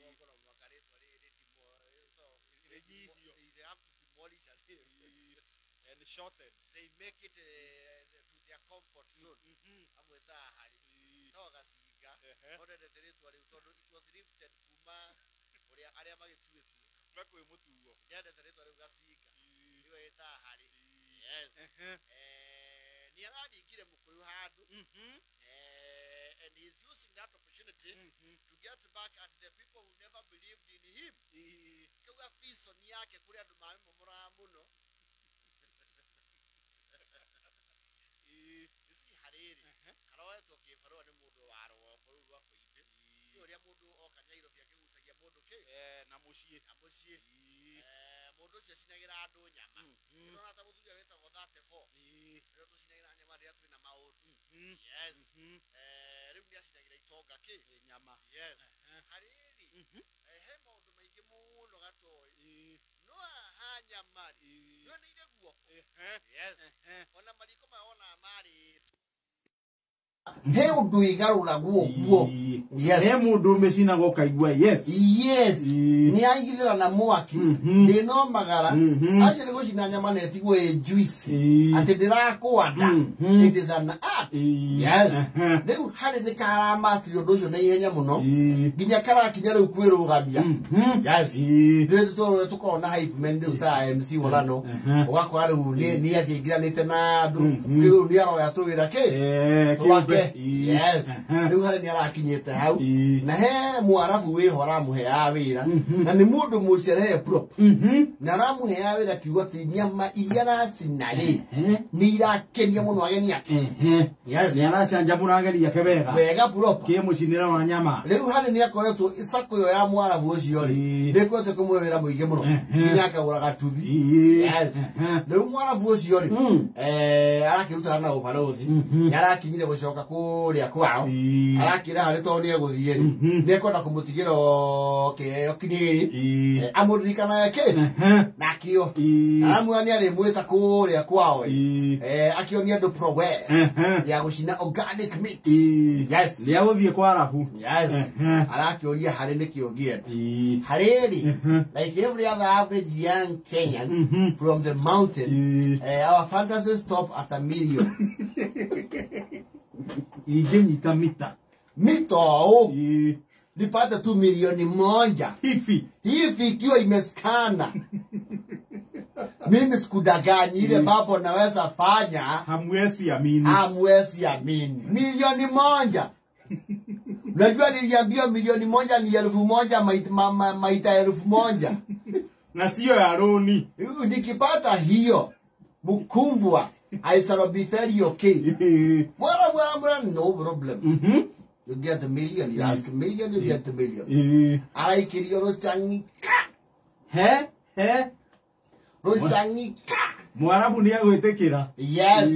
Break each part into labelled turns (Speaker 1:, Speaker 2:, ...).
Speaker 1: Rũgongo no mũhaka rĩtwa
Speaker 2: Rĩnyihio.
Speaker 1: They have to demolish a name.
Speaker 2: And shorten.
Speaker 1: They make it to their comfort zone. Amwĩtaga Harĩ no Gacinga. No ndendete rĩtwa rĩu tondũ it was lifted kuma ũrĩa arĩa magĩtuĩtwo.
Speaker 2: Kuma kwĩ mũtuo.
Speaker 1: Ndendete rĩtwa rĩu Gacinga, nĩwe ĩtaga Harĩ. Yes. Nĩ araringire mũkũyũ handũ, and he's using that opportunity to get back at the people who never believed in him. Kauga vision yake kũrĩ andũ mamĩmomoraga mũno. You see, harĩrĩ karoetwo kĩbarũa nĩ mũndũ wa rũgongo rũu rwa Koimbĩ. Nĩ ũrĩa mũndũ oka Nyairobi akĩgucagia mũndũ kĩ
Speaker 2: Na mũciĩ.
Speaker 1: Na mũciĩ. Mũndũ ũcio acinagĩra andũ nyama. Nĩũrona ta mũthuri ũrĩa wĩtagwo 34, rĩrĩa tũcinagĩra nyama rĩrĩa twĩna maũndũ. Yes. Rĩu nĩ acinagĩra itonga kĩ?
Speaker 2: Nyama.
Speaker 1: Yes. Harĩrĩ he maũndũ maingĩ mũno gatoĩ, no haha nyama rĩ, nĩoneire guoko. Yes. Ona mariko maya ona marĩtwo he ũndũ ĩgarũragwo ũguo. Yes.
Speaker 3: He mũndũ ũmĩcinaga ũkaigua yes.
Speaker 1: Yes. Nĩ aigithĩra na mwaki ndĩno magara acio nĩ gũcina nyama na ĩtigwo ĩ juicy atĩ ndĩrakwanda. It is an art. Yes. Rĩu harĩ nĩ karamatire ũndũ ũcio na ihenya mũno nginya karakinya rĩu kwĩrũgamia. Yes. Rĩu tũrĩa tũkoragwo na hype man rĩu ta MC Wolano, ũgakora rĩu nĩ angĩingĩranĩte na andũ rĩu nĩ aroya tũwĩra kĩ twake. Yes. Rĩu harĩ nĩ arakinyĩte hau na he mwarabu wĩho aramũheaga wĩra na nĩ mũndũ mũcerehe prop na aramũheaga wĩra kiugo atĩ nyama iria aracina rĩ nĩ irakenia mũno ageni ake. Yes.
Speaker 3: Nĩ aracanjamũra ageni ake wega.
Speaker 1: Wega proper.
Speaker 3: Kĩ mũcinĩre wa nyama.
Speaker 1: Rĩu harĩ nĩ akoretwo icako ĩyo ya mwarabu ũcio rĩ nĩ ĩkoretwo kũmũhe wĩra mũingĩ mũno nginya akagũra gatuthi. Yes. Rĩu mwarabu ũcio rĩ, arakĩrutana na ũbarũthi, nĩ arakinyire gũcoka kũrĩa kwao. Arakĩra harĩ tondũ nĩ egũthiĩ rĩ, nĩ ekwenda kũmũtigĩra o kĩheo kinini amũririkanage kĩ nakĩo. Aramwĩra nĩ arĩmwĩta kũrĩa kwao akĩonia andũ progress ya gũcina organic meat. Yes.
Speaker 3: Nĩ agũthiĩ kwa arabu.
Speaker 1: Yes. Arakĩũria harĩ nĩkĩ ũngĩenda. Harĩrĩ, like every other average young Kenyan from the mountain, our fantasies stop at 1 million.
Speaker 3: Ingĩnyita mita.
Speaker 1: Mita ũũ nipate tu 1 milioni
Speaker 3: hivi
Speaker 1: hivi ikiwa imeskana, mimi sikudaganyi, ile mambo naweza fanya
Speaker 3: hamwezi amini.
Speaker 1: Hamwezi amini. 1 milioni, unajua niliambiwa 1 milioni ni 1,000 maita, maita 1,000.
Speaker 3: Na sio ya roni.
Speaker 1: Nikipata hiyo, mkumbwa, I shall be very okay. Mwana mwana mwana, no problem. You get a million, you ask a million, you get a million. Araikirio rũcang'ika.
Speaker 3: He he.
Speaker 1: Rũcang'ika.
Speaker 3: Mwarabu nĩ agwĩtĩkĩra.
Speaker 1: Yes.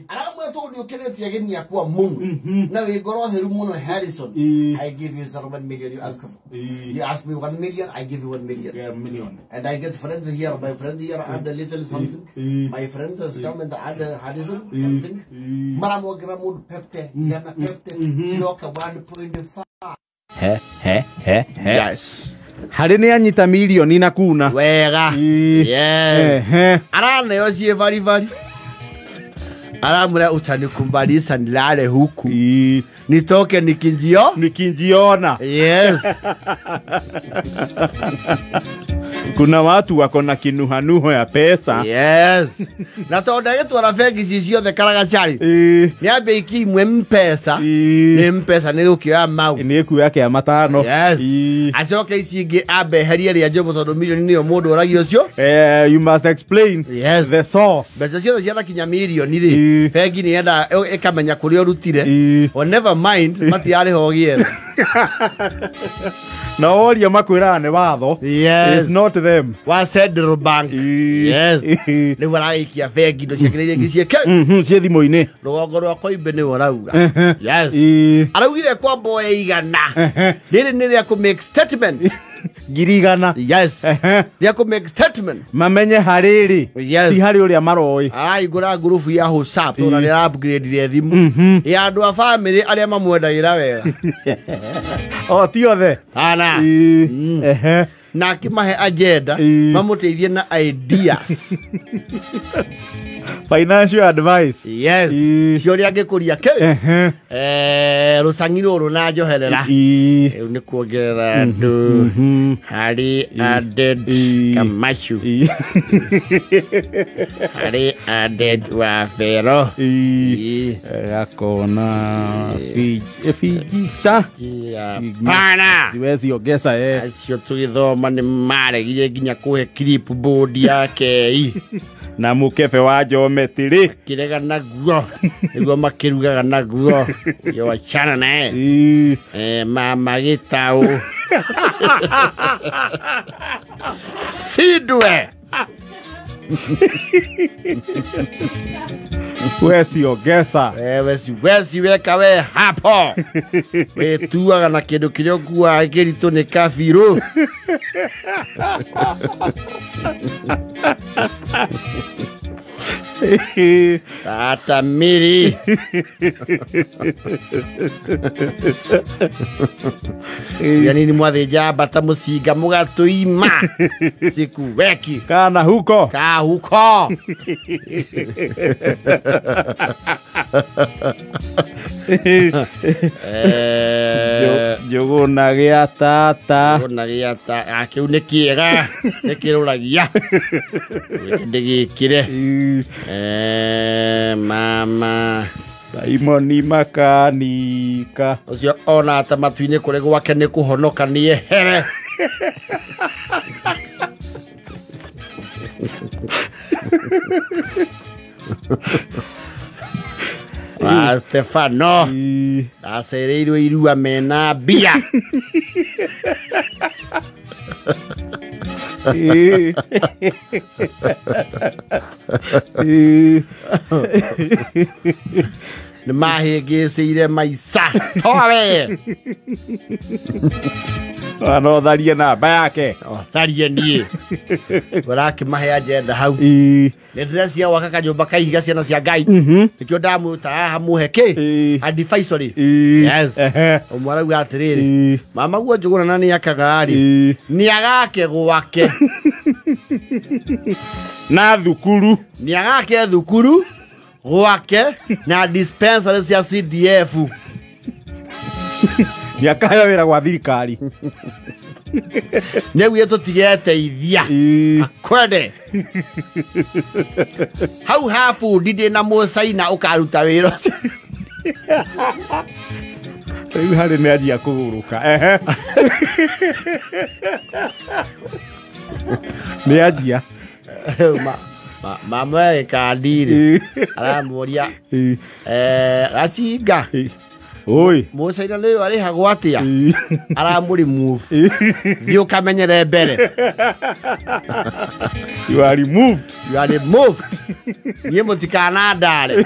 Speaker 1: Aramwĩra tondũ nĩ ũkenetie ageni akwa mũno na wĩ ngoro theru mũno, Harrison, I give you 1 million you ask for. You ask me 1 million, I give you 1 million.
Speaker 3: Yeah, million.
Speaker 1: And I get friends here, my friend here add a little something. My friend has come and add a Harrison something. Maramwongerera mũndũ pepte gana pepte ciroka 1.5.
Speaker 3: He he he he.
Speaker 1: Yes.
Speaker 3: Harĩ nĩ anyita milioni na kuna.
Speaker 1: Wega. Yes. Araneo ciĩ baribari, aramwĩra utanikumbalisa nilale huku nitoke nikinjio
Speaker 3: nikinjiona.
Speaker 1: Yes.
Speaker 3: Kuna watu wako na kinuhanuho ya pesa.
Speaker 1: Yes, na tondũ ndagĩtwara bengi ci ciothe karagacari, nĩ ambe iki imwe mpesa. Nĩ mpesa nĩ gũkĩoya mau.
Speaker 3: Nĩ ĩkuoya kĩa matano.
Speaker 1: Yes. Acoke ici ingĩ ambe eherie rĩa njobo tondũ milioni nĩyo mũndũ oragia ũcio.
Speaker 3: You must explain
Speaker 1: Yes.
Speaker 3: the source.
Speaker 1: Mbeca ciothe cianakinya milioni rĩ, bengi nĩ yenda ĩkamenya kũrĩa ũrutire. O never mind, matirarĩha ũgĩetha.
Speaker 3: Na woria makwĩraga nĩ watho.
Speaker 1: Yes.
Speaker 3: It's not them.
Speaker 1: Wa Central Bank. Yes. Rĩu aragĩikia bengi indo ciake iria ingĩ ciĩke
Speaker 3: Ciĩ thimũ-inĩ.
Speaker 1: Rũgongo rwa Koimbe nĩwe ũrauga. Yes. Araugire kwamba oya 100 rĩrĩ nĩ rĩa kũ make statement.
Speaker 3: Ngiri igana.
Speaker 1: Yes. Nĩ akũ make statement.
Speaker 3: Mamenye harĩrĩ.
Speaker 1: Yes.
Speaker 3: Ti harĩ ũrĩa maroĩ.
Speaker 1: Araigũra ngurubu ya WhatsApp tondũ nĩ ara upgrade thimũ ya andũ a family arĩa mamwendagĩra wega.
Speaker 3: O ti othe.
Speaker 1: Ana.
Speaker 3: Ĩĩ. Ehe.
Speaker 1: Na akĩmahe agenda mamũteithie na ideas.
Speaker 3: Financial advice.
Speaker 1: Yes. Cio ũrĩa angĩkũria kĩ. Rũcang'i rũrũ na njoherera.
Speaker 3: Ĩĩ.
Speaker 1: Rĩu nĩ kuongerera andũ harĩ added Kamacu.
Speaker 3: Ĩĩ.
Speaker 1: Harĩ added wa Bero.
Speaker 3: Ĩĩ. Gakona Fiji sa.
Speaker 1: Pana.
Speaker 3: Siwezi ongeza eh.
Speaker 1: Acio tũgĩthoma nĩ maregire nginya kũhe clipboard yake.
Speaker 3: Na mũkebe wa geometry.
Speaker 1: Makĩrega naguo nĩguo makĩrugaga naguo yo wachana naye.
Speaker 3: Ĩĩ.
Speaker 1: Mama gĩtaũ Sidwe.
Speaker 3: Wesi ongeza.
Speaker 1: Wewe siwezi weka we hapo. Wĩtuaga na kĩndũ kĩrĩa ũkuaga kĩritũ nĩ kabirũ. Tata Miri. Yani ni mwathĩnja mbata mũcinga mũgatũima. Sikuweki.
Speaker 3: Kana huko.
Speaker 1: Ka huko.
Speaker 3: Njũgũna gĩa tata.
Speaker 1: Njũgũna gĩa tata. Kĩu nĩ kĩega. Nĩ kĩrũragia. Ndĩgĩkĩre. Mama
Speaker 3: Simoni makanika.
Speaker 1: Ũcio ona ta matu-inĩ kũrĩ gwake nĩ kũhonoka nĩ ehere. Wa Stefano ndacereirwo irua mena mbia. Nĩ mahĩngĩcĩire maica towe.
Speaker 3: No tharie namba yake.
Speaker 1: Tharie niĩ. Ũrakĩmahe agenda hau. Nĩ ndĩrecia gwaka kanyũmba ka ihiga ciana cia Ngai. Nĩkĩo ndamũta haha mũhe kĩ? Advisory. Yes. Ũmwe arauga atĩrĩrĩ, mama guo Njũgũna na nĩ akaga rĩ, nĩ agake gwake.
Speaker 3: Na thukuru.
Speaker 1: Nĩ agake thukuru gwake na dispensary cia CDF.
Speaker 3: Nĩ akaheo wĩra gwa thirikari.
Speaker 1: Nĩguo tũtigeteithia. Akwende. Hau ha bundi ndĩ na mũcaina ũkaruta wĩra ũcio.
Speaker 3: Rĩu harĩ nĩ anjia kũgũrũka. Nĩ anjia.
Speaker 1: Mama gĩkandi rĩ, aramũria gacinga.
Speaker 3: Oi.
Speaker 1: Mũcaina nĩ ũyũ arĩhagwo atĩa? Aramũ remove. Thiĩ ũkamenyere mbere.
Speaker 3: You are removed.
Speaker 1: You are removed. Niĩ mũtikanandare.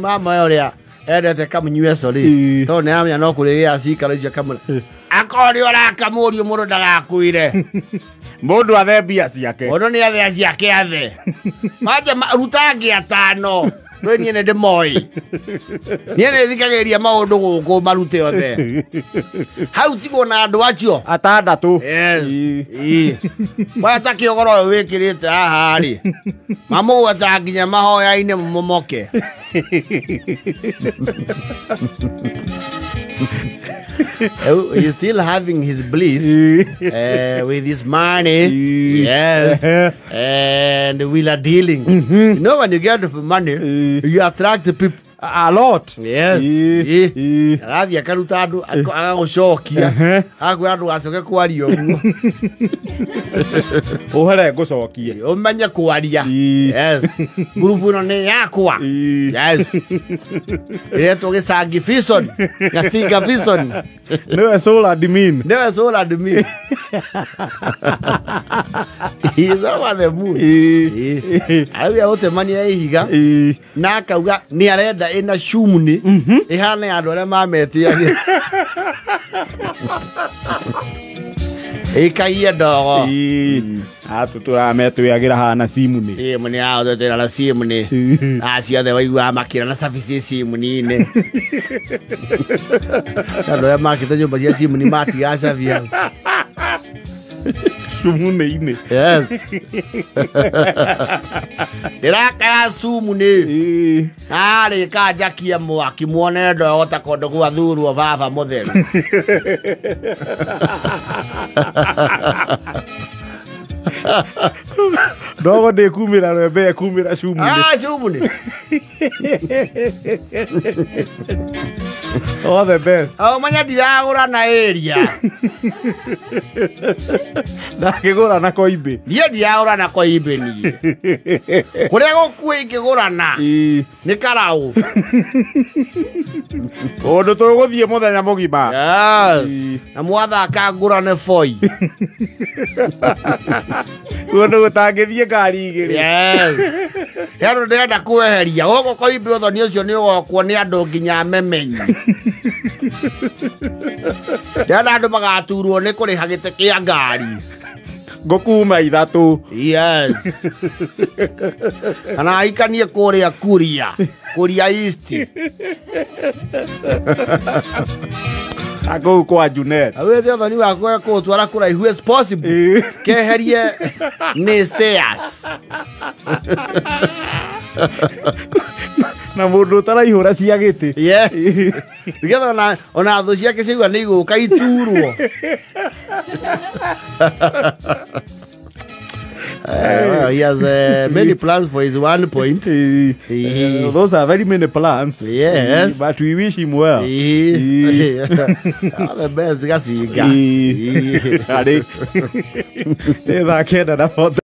Speaker 1: Mama ũrĩa endete kamũnyueco rĩ, tondũ nĩ aramenya no kũrĩgĩa cikaro icio kamũra. Akorwo nĩ ũrakamũrio mũndũ ndagakwĩre.
Speaker 3: Mũndũ athe mbia ciake.
Speaker 1: Mũndũ nĩ athe ciake athe. Manja ruta angĩ atano. Rĩu niĩ nĩ ndĩmoĩ. Niĩ nĩ thikagĩrĩria maũndũ gũkũ marute othe. Hau tigwo na andũ acio.
Speaker 3: Atandatũ.
Speaker 1: Waya ta kĩogoro ũyũ wĩkĩrĩte haha rĩ, mamũgwetaga nginya mahoya-inĩ mũmomoke. He's still having his bliss with his money. Yes. And we are dealing. You know, when you get the money, you attract the people.
Speaker 3: A lot.
Speaker 1: Yes. Arathiĩ akaruta andũ agagũcokia. Akwĩra andũ gacoke kwaria ũguo.
Speaker 3: Ũhere ngũcokie.
Speaker 1: Ũmenye kwaria. Yes. Ngurubu ĩno nĩ yakwa. Yes. Ĩretwo Gĩcangi Vision. Gacinga Vision.
Speaker 3: Nĩwe sole admin.
Speaker 1: Nĩwe sole admin. He's over the moon. Arauga gũtemania ihiga na akauga nĩ arenda ĩna cumuni ĩhane andũ arĩa mametiagia. Ĩkaie ndogo.
Speaker 3: Atũ tũrametwĩagĩra hana cimuni.
Speaker 1: Cimuni ao twetera na cimuni. Aciothe waiguaga makĩra na cabi cimuni-inĩ. Andũ arĩa makĩte nyũmba cia cimuni matigaga cabi hau.
Speaker 3: Cumuni-inĩ.
Speaker 1: Yes. Ndĩrakaya cumuni. Arĩka njakie mwaki muone ndogo ta kũndũ gwathurwo baba mũtheru.
Speaker 3: Ndogo ndĩkumĩra rwembe ĩkumĩra cumuni.
Speaker 1: Ah, cumuni.
Speaker 3: All the best.
Speaker 1: Manya ndiragũra na area.
Speaker 3: Ndakĩgũra na koimbĩ.
Speaker 1: Niĩ ndiragũra na koimbĩ niĩ. Kũrĩa gũkuĩ ingĩgũrana nĩ karaũ.
Speaker 3: Ũndũ tũgũthiĩ mũthenya mũgima.
Speaker 1: Yes. Na mwathaka ngũrane boi.
Speaker 3: Ũndũ gũtangĩthiĩ ngari igĩrĩ.
Speaker 1: Yes. He andũ ndĩrenda kweheria. Gũkũ koimbĩ ũthoni ũcio nĩ ũgokwo nĩ andũ nginya memenyi. Ndĩrenda andũ magaturwo nĩ kũrĩha gĩtĩ kĩa ngari.
Speaker 3: Ngũkuma ithatũ.
Speaker 1: Yes. Kana aikanie kũrĩa Kuria. Kuria East.
Speaker 3: Akũu kwa Junet.
Speaker 1: Awĩte ũthoni wakwa kũũtwara kũraihu as possible. Keherie naysayers.
Speaker 3: Na mũndũ ũtaraihũra cia gĩtĩ.
Speaker 1: Yes. Nĩgetha ona thũ ciake ciaigua nĩ igũka iturwo. He has many plans for his 1 point.
Speaker 3: Those are very many plans.
Speaker 1: Yes.
Speaker 3: But we wish him well.
Speaker 1: All the best, Gacinga.
Speaker 3: Arĩ. Nĩ thaa 9:40.